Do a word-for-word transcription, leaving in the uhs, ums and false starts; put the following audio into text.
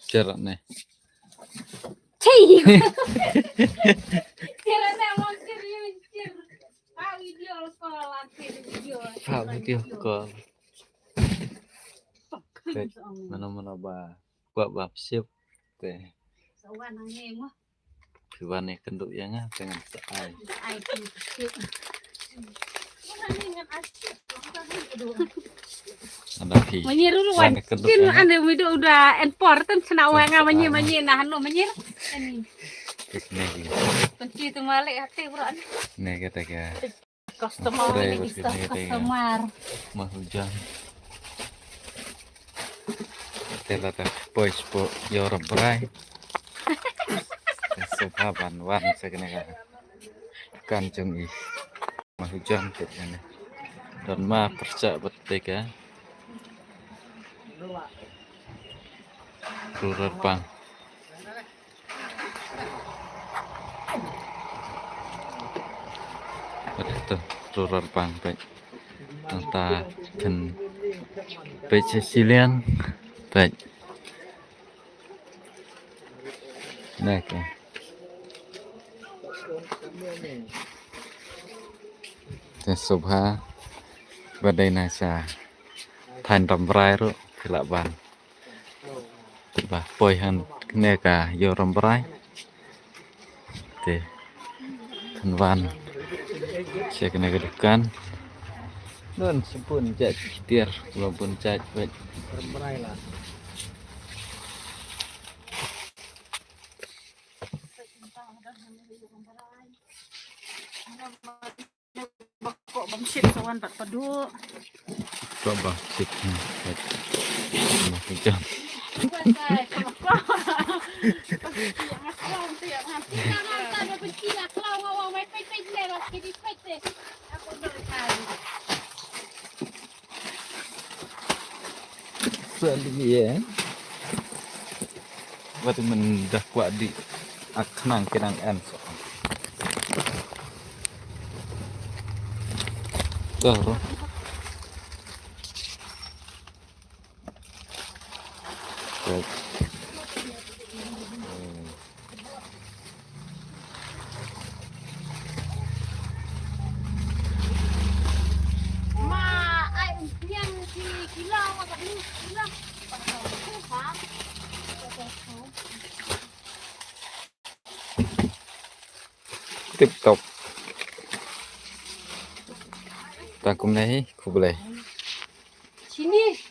Cerah ne. Cei. Cerah ne, mon serius, cer. Pa video call, pa video. Pa video call. Mana mana ba. Kwah ba psiap te. Sa wan hangne mo. Phi wan ïa kynduh ïa nga te ngan sa ai. Ai phi psiap. Ada phi. Manyir ruh wan. Kin ande mido udah en por ten sna wa nga manyir manyir nah no manyir. Ani. Pynci tu malik hati bro. Ne kata ka. Customer. Customer. Mah hujan. Te la ta poi spo ïoh ram brai. Te sngewbha ban wan sa kane ka kan jong i. Mah hujan te kane. Don ma pyrshah bet te ka. Rural Bank. Pada tu Rural Bank peit. Nangta kan peit sha shiliang peit. Nah, okay. Te sngewbha ba dei na sha thaiñ Rambrai ruh phi lah ban. Ba poi hangne ka ïoh Rambrai. Te kan wan sha kane ka dukan. Don sa bun jait tiar, ba bun jait bad Rambrai la. Ba koh bam shit sa wan bad paduh. Koh bam shit. Bam shit. Sa limi eh. Wat men dah kwah di ak khnang kenang en so. Dah ro. Right. Tip top. Tang kumne hi, khublei.